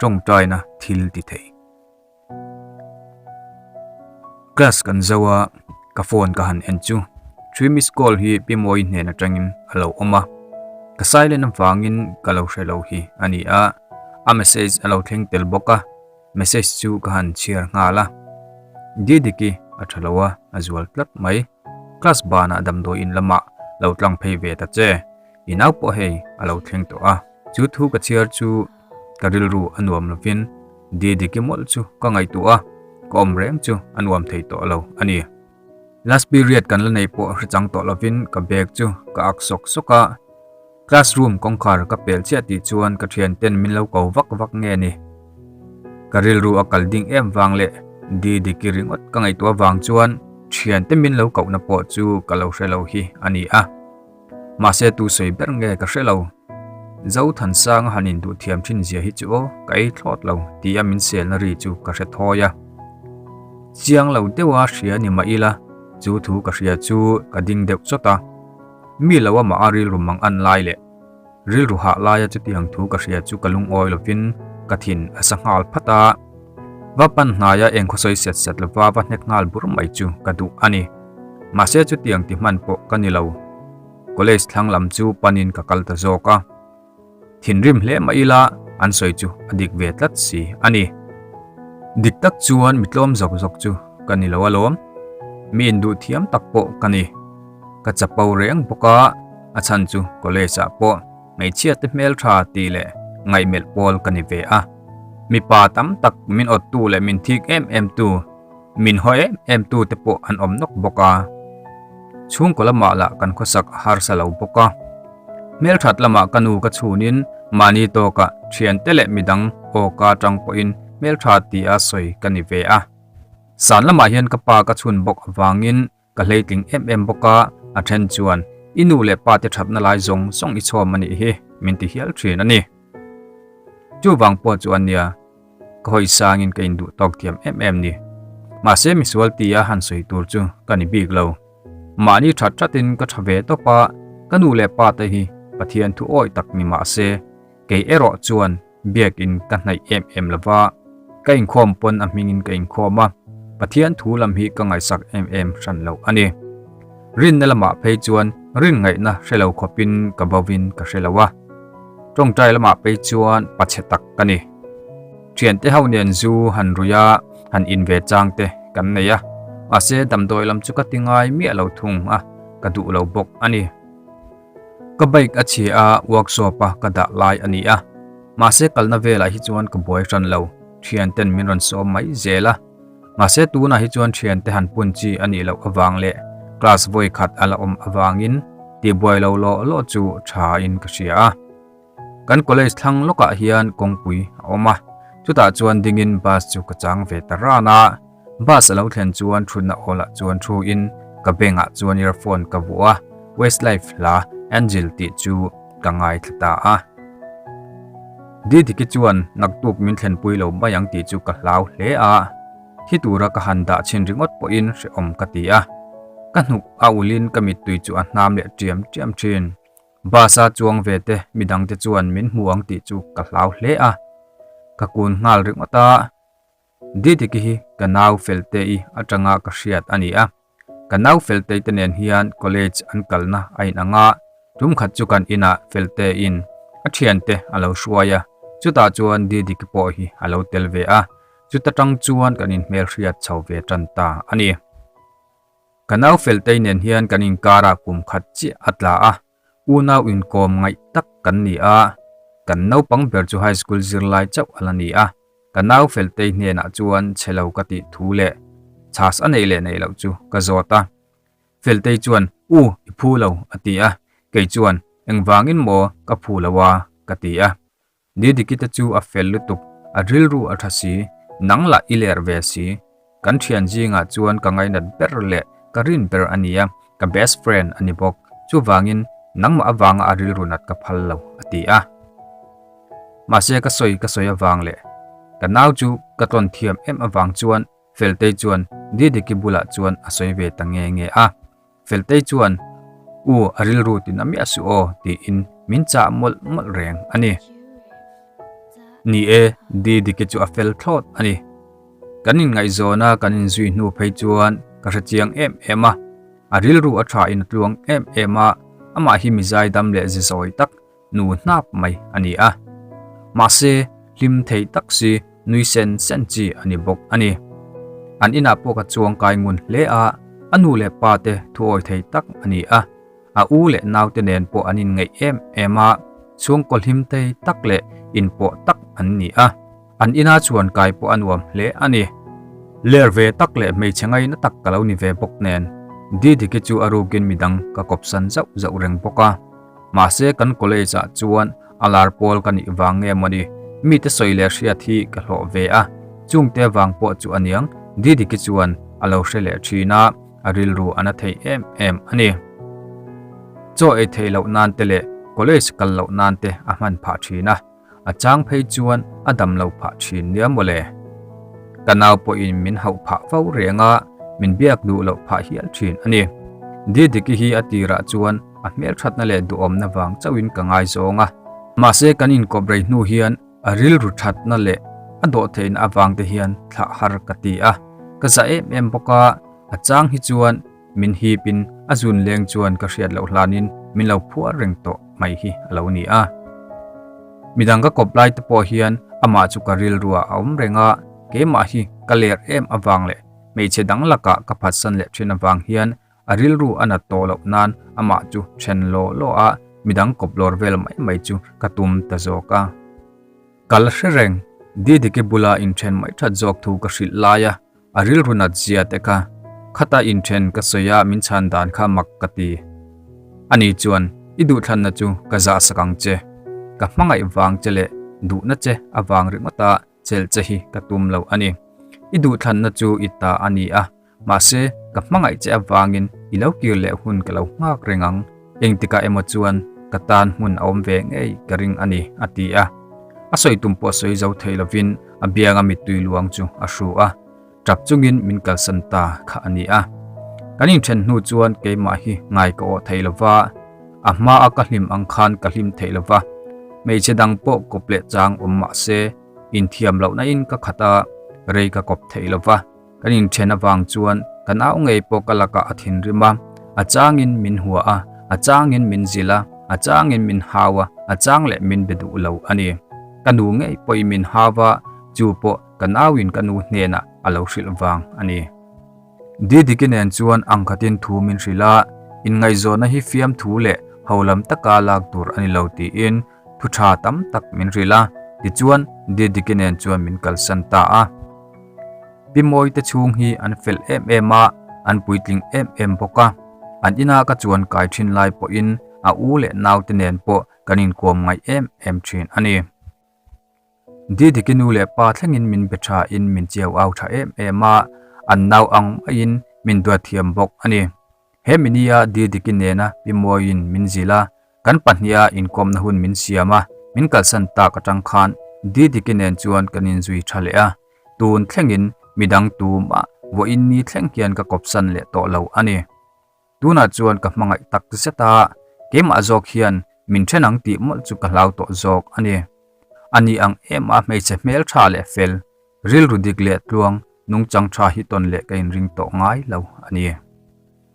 Tawngtaina thil ti thei. Class kan zo a, ka phone ka han en chu three miss call hi Pi Mawi hnen atangin a lo awm a, ka silent avangin ka lo hre lo hi a ni a, a message a lo thleng tel bawk a, message chu ka han chhiar nghal a, Didiki a tha lo a, a zual tlat mai, class banah damdawi in lamah lo tlang phei ve ta che, i nau pawh hei a lo thleng tawh a. Chu thu ka chhiar chu ka rilru a nuam lovin Didiki mawlh chu ka ngaihtuah a, ka awm reng chu a nuam thei tawh lo a ni. Last period kan la nei pawh hre chang tawh lovin ka bag chu ka ak sawk sawk a, classroom kawngkhar ka pel chiah tih chuan ka thianten min lo ko vak vak nge ni. Ka rilru a kal ding em vang leh Didiki ringawt ka ngaihtuah vang chuan thiante min lo kohna pawh chu ka lo hre lo hi a ni a. Mahse tu sawi ber nge ka hre lo. Zothansanga han induh thiam thin zia hi chu aw ka ei thlawt lo ti a min selna ri chu ka hre thawi a. Chiang lo deuha hria ni mah ila chu thu ka hria chu ka ding deuh chawt a. Mi lo amah a rilru mang an lai leh rilru hah laia chutiang thu ka hria chu ka lungawi lovin ka thin a sa nghal phat a. Va pan hnaia eng khawsawi set set lova va hnek nghal bur mai chu ka duh a ni. Mahse chutiang ti hman pawh ka ni lo. College thlang lam chu panin ka kal ta zawk a. Thinrim hle mah ila an sawi chu a dik ve tlat si a ni. Dik tak chuan mi tlawm zawk zawk chu ka ni lo alawm. Mi induh thiam tak pawh ka ni. Ka chapo reng bawk a, a chhan chu college ah pawh hmeichhia te hmeltha tih leh ngaihmelh pawl ka ni ve a. Mipa tam tak min awttu leh min thik em em tu, min haw em em tu te pawh an awm nawk bawk a. Chhungkaw lamah lah kan khawsak a harsa lo bawk a. Hmelthat lamah ka nu ka chhunin mahni tawkah thiante leh midang awka atang pawhin hmeltha tia sawi ka ni ve a. San lamah hian ka pa ka chhun bawk avangin Ka hleitling em em bawk a, a then chuan, I nu leh pa te thatna lai zawng zawng i chhawm a nih hi, min ti hial thin a ni. Chuvang pawh chu a nia, ka hawi sangin ka induh tawk thiam em em ni. Mahse misual tia han sawi tur chu ka ni bik lo. Mahni that thatin ka tha ve tawp a, ka nu leh pa te hi Pathian thu awi tak ni mahse, kei erawh chuan Biakin ka hnaih em em lo va, ka inkhawm pawn a hmingin ka inkhawm a, Pathian thu lam hi ka ngaihsak em em hran lo a ni. Rinna lamah phei chuan rin ngaihna hre lo khawpin ka bovin ka hre lo a, tawngtai lamah phei chuan pachhe tak ka ni. Thiante ho nen zu han rui a, han in ve chang te kan nei a, mahse damdawi lam chu ka ti ngai miah lo thung a, ka duh lo bawk a ni. Ka bike a chhia a, workshop a ka dah lai a ni a. Mahse kalna velah hi chuan ka buai hran lo, thianten min rawn sawm mai zel a. Mahse tunah hi chuan thiante han pun chi a nih loh avang leh class vawi khat a la awm avangin tihbuai lo lawh lawh chu tha in ka hria a. Kan college thlang lawkah hian kawngpui a awm a, chutah chuan dingin bus chu ka chang ve ta ran a. Bus a lo thlen chuan thutna awlah chuan thu in ka bengah chuan earphone ka vuah a, Westlife hla Angel tih chu ka ngaithla ta a. Didiki chuan naktuk min thlenpui lo mai ang tih chu ka hlau hle a, thi tura ka han dah chhin ringawt pawhin hrehawm ka ti a. Ka hnuk a ulin ka mittui chu a hnam leh ṭiam ṭiam ṭhin. Bus a chuang ve te midangte chuan min hmu ang tih chu ka hlau hle a, ka kun nghal ringawt a. Didiki hi ka nau Feltei atanga ka hriat a ni a, ka nau Feltei te nen hian college an kalna a inang a, tum khat chu kan inah Felteiin a thiante a lo hruai a, chutah chuan Didiki pawh hi a lo tel ve a, chuta tang chuan kan inhmelhriat chho ve tan ta a ni. Ka nau Feltei nen hian kan inkarah kum khat chiah a tla a, unau inkawm ngaih tak kan ni a, kan naupang ber chu high school zirlai chauh a la ni a, ka nau Feltei hnenah chuan chhe lo ka tih thu leh chhas a neih leh neih loh chu ka zawt a. Feltei chuan, U, i phu lo, a ti a, kei chuan, Engvangin maw ka phu lo a? ka ti a. Didiki te chu a fel lutuk, a rilru a tha si, nang lah i ler ve si. Kan thian zingah chuan ka ngainat ber leh ka rin ber a nia, ka best friend a ni bawk, chuvangin nangmah avanga a rilru nat ka phal lo, a ti a. Mahse ka sawi ka sawi avang leh ka nau chu ka tlawn thiam em avang chuan Feltei chuan Didiki bulah chuan a sawi ve ta nge nge a. Feltei chuan, U, a rilru tin a miah suh aw, tiin min chah mawlh mawlh reng a ni. Ni e, Didiki chu a fel thlawt a ni. Kan inngaihzawn a kan inzui hnu phei chuan ka hre chiang em em a. A rilru a tha in a tluang em em a, amah hi mizai dam leh zizawi tak nu hnap mai a ni a. Mahse, hlim thei tak si nui sen sen chi a ni bawk a ni. An inah pawh ka chuang kai ngun hle a, a nu leh pa te thuawi thei tak a ni a. A u leh naute nen pawh an inngeih em em a, chhungkaw hlim thei tak leh inpawh tak an ni a. An ina chuan kai pawh a nuam hle a ni. Ler ve tak leh hmeichhe ngaina tak ka lo ni ve bawk nen, Didiki chu a rukin midang ka kawpsan zauh zauh reng bawk a. Mahse kan college ah chuan a lar pawl ka nih vang nge mawni, mite sawi leh hriat hi ka hlawh ve a, chungte vang pawh chu aniang Didiki chuan a lo hre leh thin a, a rilru a na thei em em a ni. Chaw ei theih loh nan te leh college kal loh nan te a hman phah thin a. A chang phei chuan a dam lo phah thin nia mawle. Ka nau pawhin min hauh phah fo reng a, min biak duh loh phah hial thin a ni. Didiki hi a tirah chuan a hmelthatna leh duhawmna vang chauhin ka ngaizawng a. Mahse kan inkawp rei hnu hian a rilru thatna leh a dawhtheihna avang te hian thlah har ka ti a. Ka za em em bawk a, a chang hi chuan min hipin a zun leng chuan ka hriat loh hlanin min lo phuar reng tawh. mai hi a lo ni a. Midang ka kawp lai te pawh hian amah chu ka rilruah a awm reng a, keimah hi ka ler em avang leh hmeichhe dang lakah ka phatsan leh thin avang hian a rilru a nat tawh loh nan amah chu then law law a midang kawp lawr vel mai mai chu ka tum ta zawk a. Ka la hre reng, Didiki bula inthen mai that zawk thu ka hrilh lai a, a rilru nat zia te kha khata inthen ka sawi a min chhan dan kha mak ka ti. Ani chuan, I duhthlanna chu ka zahsak ang che. Ka hmangaih vang che leh duhna che avang ringawt a chelh che hi ka tum lo a ni. I duhthlanna chu i ta a ni a, Mahse, ka hmangaih che avangin i lo kir leh hun ka lo nghak reng ang. Engtikah emaw chuan ka tan hmun a awm ve ngei ka ring a ni, a ti a. A sawi tum pawh sawi zo thei lovin a bianga mittui luang chu a hru a, tap chungin min kalsan ta kha a ni a. Kan inthen hnu chuan keimah hi ngai ka awh thei lova, a hmaa ka hlim ang khan ka hlim thei lova, hmeichhe dang pawh kawp leh chang awm mah se, inthiam lohna in ka khat a, rei ka kawp thei lova. Kan inthen avang chuan ka nau ngei pawh ka lakah a thinrim a, a changin min hua a, a changin min zilh a, a changin min hau a, a chang leh min be duh lo a ni. Ka nu ngei pawhin min hau a, chu pawh ka nauin ka nu hnenah a lo hrilh vang a ni. Didiki nen chuan angkhatin thu min hrilh a, inngaihzawnna hi fiamthu leh holam taka lak tur a ni lo tiin thu tha tam tak min hrilh a, tichuan Didiki nen chuan min kalsan ta a. Pi Mawite chhung hi an fel em em a, an puitling em em bawk a. An ina ka chuan kai thin lai pawhin a u leh naute nen pawh kan inkuam ngaih em em thin a ni. Didiki nu leh pa thlengin min be tha in min chiau au tha em em a, an nau ang maiin min duat thiam bawk a ni. He minia Didiki nena Pi Mawiin min zilh a, Kan pahniha inkawmna hun min siam a, min kalsan tak atang khan Didiki nen chuan kan inzui tha leh a, tun thlengin midang tumah vawiin ni thleng hian ka kawpsan leh tawh lo a ni. Tunah chuan ka hmangaih tak zet a, keimah zawk hian min then ang tih mawlh chu ka hlau tawh zawk a ni. Ani ang em a hmeichhe hmeltha leh fel, rilru dik leh tluang nungchang tha hi tawn leh ka inring tawh ngai lo a ni.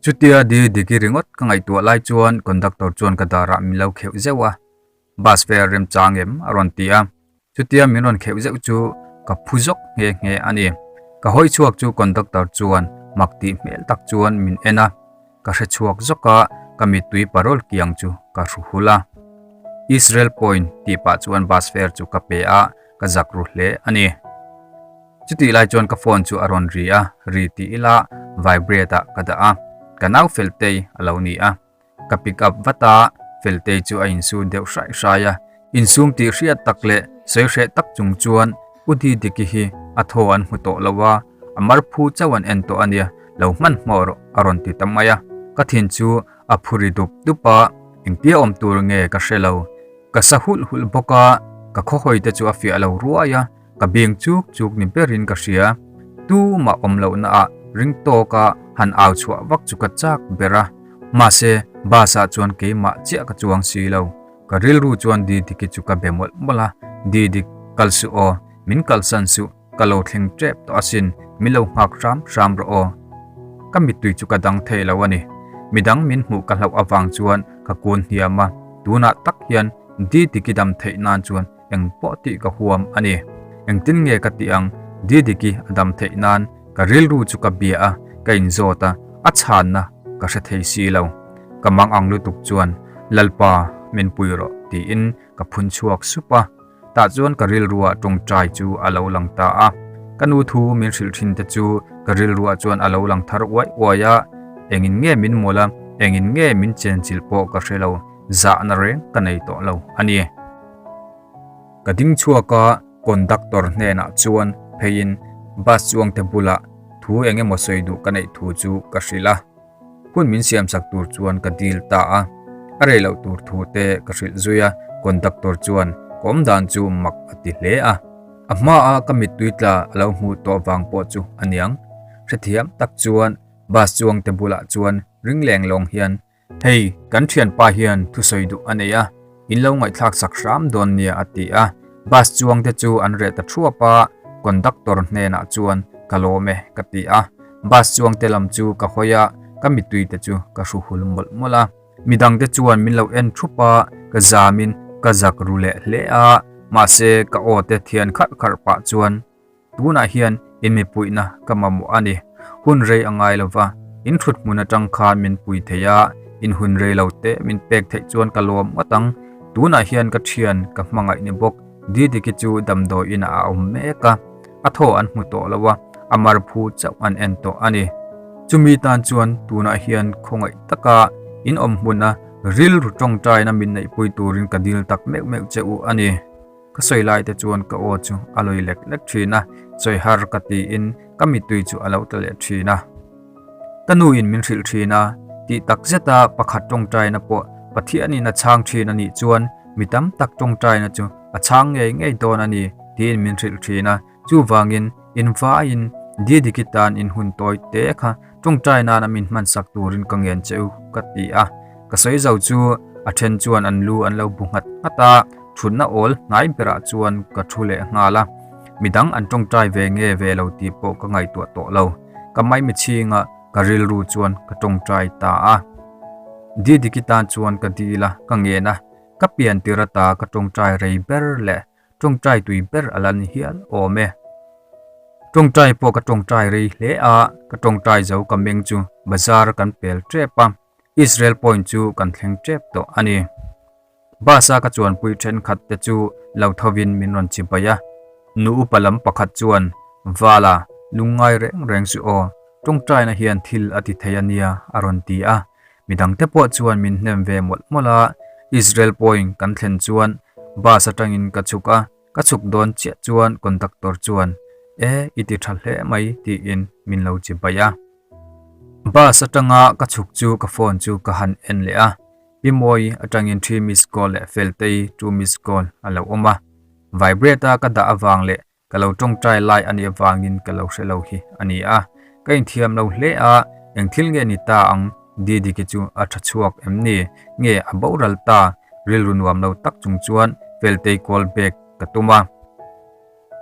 Chutia di diki ringawt ka ngaihtuah lai chuan conductor chuan ka darah min lo kheuh zeuh a, Bus fare remchang em? a rawn ti a, chutia min rawn kheuh zeuh chu ka phu zawk nghe nghe a ni. Ka hawi chhuak chu conductor chuan mak tih hmel tak chuan min en a, ka hre chhuak zawk a, ka mittui parawl kiang chu ka hru hul a. Israel Point tih pah chuan bus fare chu ka pe a, ka zak ru hle a ni. Chutih lai chuan ka phone chu a rawn ri a, ri tih ila vibrate ah ka dah a, ka nau Feltei a lo ni a. Ka pick up vat a, Feltei chu a insum deuh hraih hrai a, insum tih hriat tak leh sawi hreh tak chung chuan U Didiki hi a thaw an hmu tawh lo a, a mar phu chauh an en tawh a nia, lo hmanhmawh rawh a rawn ti ta mai a. Ka thin chu a phu ri dup dup a, engtia awm tur nge ka hre lo. Ka sa hulh hulh bawk a, ka khawhawi te chu a fiah lo ruai a. Ka beng chuk chuk ni berin ka hria. Tumah awm lohna ah ring tawka han au chhuah vak chu ka chak ber a. Mahse, bus ah chuan keimah chiah ka chuang si lo. Ka rilru chuan Didiki chu ka be mawlh mawlh a, Didik, Kal suh aw, min kalsan suh, ka lo thleng tep tawh asin, min lo nghak hram hram rawh aw. Ka mittui chu ka dang thei lo a ni. Midang min hmuh ka hlauh avang chuan ka kun hniam a, tunah tak hian Didiki dam theih nan chuan eng pawh tih ka huam a ni. Engtin nge ka tih ang, Didiki a dam theih nan ka rilru chu ka bia a, ka inzawt a, a chhanna ka hre thei si lo. Ka mang ang lutuk chuan, Lalpa, min pui rawh, tiin ka phun chhuak sup a. Tah chuan ka rilruah tawngtai chu a lo lang ta a. Ka nu thu min hrilh thin te chu ka rilruah chuan a lo lang thar uai uai a. Engin nge min mawlh a, engin nge min chenchilh pawh ka hre lo, zahna reng ka nei tawh lo a ni. Ka ding chhuak a, conductor hnenah chuan pheiin bus chuangte bulah thu eng emaw sawi duh ka neih thu chu ka hrilh a. Hun min siamsak tur chuan ka dil ta a, a rei loh tur thu te ka hrilh zui a, conductor chuan ka awm dan chu mak a ti hle a. A hmaa ka mittui tla a lo hmuh tawh vang pawh chu a niang. Hrethiam tak chuan bus chuangte bulah chuan ring leng lawng hian, Hei, kan thianpa hian thusawi duh a nei a, In lo ngaihthlak sak hram dawn nia a ti a, bus chuang te chu an reh ta thuap a, conductor hnenah chuan ka lawm e ka ti a, bus chuang te lam chu ka hawi a, ka mittui te chu ka hru hul mawlh mawlh a. Midang te chuan min lo en thup a, ka zam in ka zak ru leh hle a, mahse ka aw te thian kharh kharh pah chuan Tunah hian in mipuihna ka mamawh a ni. Hun rei a ngai lova, in thut hmun atang khan min pui thei a, in hun rei lo te min pek theih chuan ka lawm ngawt ang. Tunah hian ka thian ka hmangaih ni bawk Didiki chu damdawi inah a awm mek a, a thaw an hmu tawh lo a, a mar phu chauh an en tawh a ni. Chumi tan chuan tunah hian khawngaih taka in awm hmuna rilru tawngtaina min neihpui turin ka dil tak meuh meuh che u a ni. Ka sawi lai te chuan ka aw chu a lawi lek lek thin a, sawi har ka tiin ka mittui chu a lo tla leh thin a. Ka nu in min hrilh thin a, tih tak zeta pakhat tawngtaina pawh Pathianin a chhang thin a nih chuan mi tam tak tawngtaina chu a chhang ngei ngei dawn a ni tiin min hrilh thin a, chuvangin invaiin Didiki tan in hun tawi te kha Tawngtai nana min hmansak turin ka ngen che u ka ti a, ka sawi zo chu a then chuan an lu an lo bu nghat nghat a, thutna awl hnai berah chuan ka thu leh nghal a, midang an tawngtai ve nge ve lo tih pawh ka ngaihtuah tawh lo, ka maimi chhinga ka rilru chuan ka tawngtai ta a. Didiki tan chuan ka dil a, ka ngen a, ka pian tir ata ka tawngtai rei ber leh Tawngtai tui ber a la ni hial awm e. Tawngtai pawh ka tawngtai rei hle a, ka tawngtai zo ka meng chu bazar kan pel tep a, Israel Point chu kan thleng tep tawh a ni. Bus a ka chuanpui thenkhat te chu lo thovin min rawn chibai a, nu upa lam pakhat chuan, Vala, lungngai reng reng suh aw, tawngtaina hian thil a ti thei a nia a rawn ti a. Midangte pawh chuan min hnem ve mawlh mawlh a, Israel Point kan thlen chuan bus atangin ka chhuk a, ka chhuk dawn chiah chuan conductor chuan E, i ti tha hle mai tiin min lo chi baih a. Bus atanga ka chhuk chu ka phone chu ka han en leh a, Pi Mawi atangin three miss call leh Feltei two miss call a lo awm a, vibrate a ka dah avang leh Ka lo tawngtai lai a nih avangin ka lo hre lo hi a ni a, ka inthiam lo hle a, eng thil nge ni ta ang Didiki chu a tha chhuak em ni? Nge a boral ta? Rilru nuam lo tak chung chuan Feltei call back ka tum a.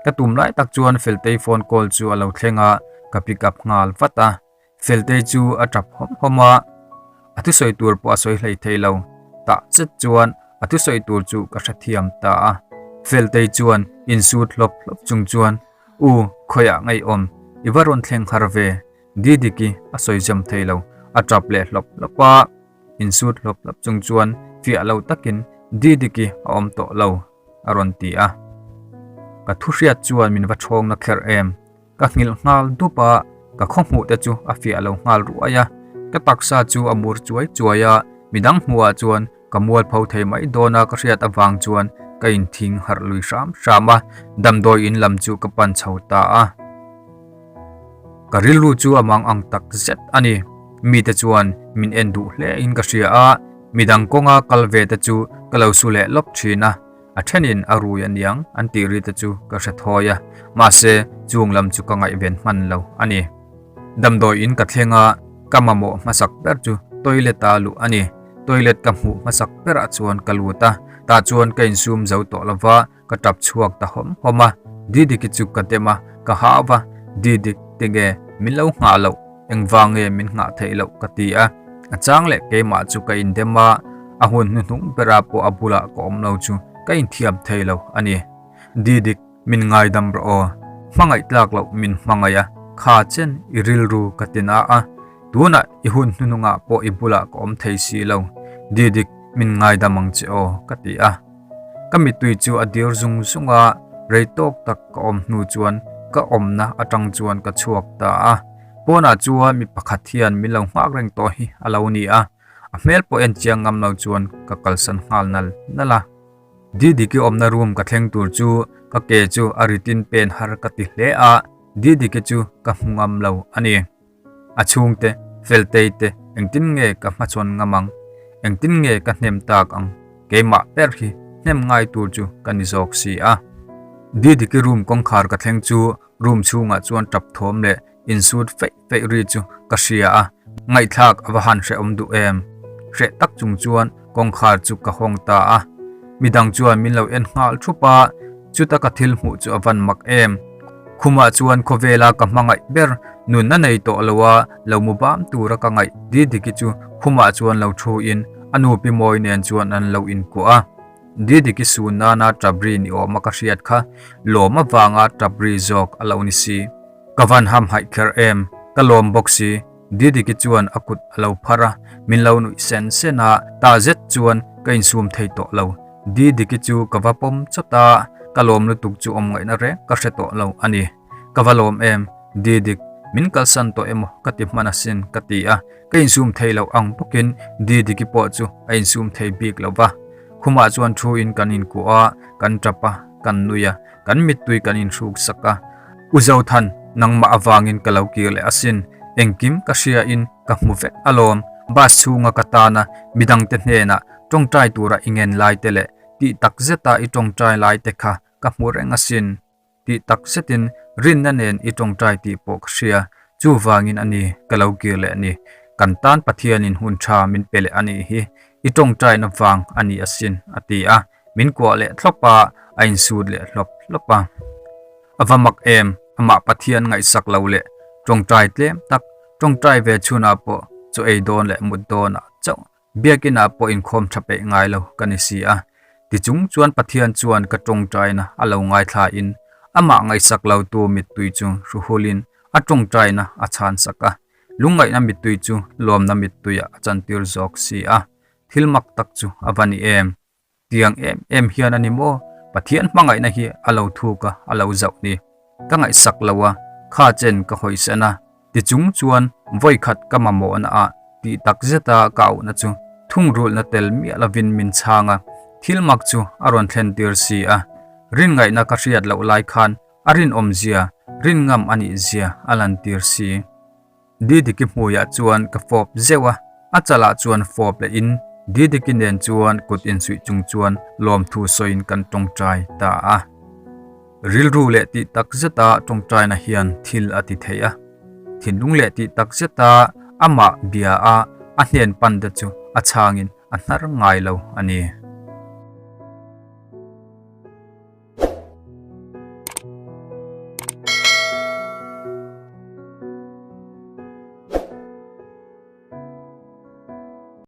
Ka tum lai tak chuan Feltei phone call chu a lo thleng a, ka pick up nghal vat a. Feltei chu a tap hawm hawm a, a thusawi tur pawh a sawi hlei thei lo. Tah zet chuan a thusawi tur chu ka hrethiam ta a. Feltei chuan insut hlawp hlawp chung chuan, U, khawiah ngaihawm, i va rawn thleng har ve, Didiki a sawi zam thei lo, a tap leh hlawp hlawp a. Insut hlawp hlawp chung chuan fiah lo takin Didiki a awm tawh lo, a rawn ti a. Ka thuhriat chuan min va ṭhawng na kherh em? Ka nghilh nghal dup a, ka khaw hmuh te chu a fiah lo nghal ruai a, ka taksa chu a mur chuai chuai a, midang hmuhah chuan ka mualpho thei mai dawn a ka hriat avang chuan ka inthing harh lui hram hram a, damdawi in lam chu ka pan chho ta a. Ka rilru chu a mang ang tak zet a ni, mite chuan min en duh hle in ka hria a, midang kawnga kal ve te chu ka lo su leh lawp thin a, A thenin a rui a niang an tih ri te chu ka hre thawi a, mahse chung lam chu ka ngaihven hman lo a ni. Damdawi in ka thleng a, ka mamawh hmasak ber chu toilet a luh a ni. Toilet ka hmuh hmasak berah chuan ka lut a, Tah chuan ka insum zo tawh lo va, ka tap chhuak ta hawm hawm a. Didiki chu ka dem a, ka hau va, Didik, tinge min lo nghah loh, engvang nge min nghah theih loh ka ti a. A chang leh keimah chu ka indem a, a hun hnuhnung berah pawh a bulah ka awm lo chu ka inthiam thei lo a ni. Didik, min ngaidam rawh aw. Hmangaih tlak loh min hmangaih a, kha chen i rilru ka ti na a. Tunah i hun hnuhnungah pawh i bulah ka awm thei si lo. Didik, min ngaidam ang che aw, ka ti a. Ka mittui chu a dir zung zung a, rei tawk tak ka awm hnu chuan ka awmna atang chuan ka chhuak ta a. Pawnah chuan mi pakhat hian min lo nghak reng tawh hi a lo ni a, a hmel pawh en chiang ngam lo chuan ka kalsan nghal nal nal a. Didiki awmna room ka thleng tur chu ka ke chu a ritin pen har ka ti hle a, Didiki chu ka hmu ngam lo a ni. A chhungte, Feltei te engtin nge ka hmachhawn ngam ang? Engtin nge ka hnem tak ang? Keimah ber hi hnem ngai tur chu ka ni zawk si a. Didiki room kawngkhar ka thleng chu room chhungah chuan tap thawm leh insut feih feih ri chu ka hria a, ngaihthlak a va han hrehawm duh em? Hreh tak chung chuan kawngkhar chu ka hawng ta a. Midang chuan min lo en nghal thup a, chuta ka thil hmuh chu a van mak em? Khumah chuan khawvela ka hmangaih ber nunna nei tawh lo a, lo mu bam tura ka ngaih Didiki chu khumah chuan lo thu in a nu Pi Mawi nen chuan an lo inkuah a. Didiki sun nana tap ri ni awma ka hriat kha lawm avanga tap ri zawk a lo ni si. Ka van hamhaih kher em, ka lawm bawk si. Didiki chuan a kut a lo phar a, min lo nuih sen sen a, tah zet chuan ka insum thei tawh lo. Didiki chu ka va pawm chawt a, ka lawm lutuk chu awm ngaihna reng ka hre tawh lo a ni. Ka va lawm em, Didik, min kalsan tawh emaw ka ti hman asin ka ti a, ka insum thei loh ang bawkin Didiki pawh chu a insum thei bik lo va. Khumah chuan thu in kan inkuah a, kan tap a, kan nui a, kan mittui kan inhruk sak a. U Zothan, nangmah avangin ka lo kir leh asin, engkim ka hria in ka hmu vek alawm, bus chhunga ka tana midangte hnenah tawngtai tura i ngen lai te leh tih tak zeta i tawngtai lai te kha ka hmu reng asin. Tih tak zetin rinna nen i tawngtai tih pawh ka hria, chuvangin a ni ka lo kir leh ni. Kan tan Pathianin hun tha min pe leh a nih hi, i tawngtaina vang a ni asin a ti a, min kuah leh thlawp a, a insut leh hlawp hlawp a. A va mak em, amah Pathian ngaihsak lo leh tawngtai tlem tak, tawngtai ve chhunah pawh chaw ei dawn leh mut dawnah chauh Biakinah pawh inkhawm tha peih ngai lo ka ni si a. Tichung chuan Pathian chuan ka tawngtaina a lo ngaithlain amah ngaihsak lotu mittui chu hruhulin a tawngtaina a chhansak a, lungngaihna mittui chu lawmna mittuiah a chantir zawk si a. Thil mak tak chu a va ni em? Tiang em em hian a ni maw? Pathian hmangaihna hi a lo thuk a, a lo zauh ni. Ka ngaihsak lo a, kha chen ka hawisan a, tichung chuan vawikhat ka mamawhna ah tih tak zeta ka auhna chu thungrulhna tel miah lovin min chhang a, thil mak chu a rawn thlen tir si a. Rinngaihna ka hriat loh lai khan a rinawmzia, rinngam a nihzia a lantir si. Didiki hmuiah chuan ka fawp zeuh a, a chalah chuan fawp leh in Didiki nen chuan kut insuih chung chuan lawmthu sawiin kan tawngtai ta a. Rilru leh tih tak zeta tawngtaina hian thil a ti thei a, thinlung leh tih tak zeta amah bia a a hnen pan te chu a chhangin a hnar ngai lo a ni.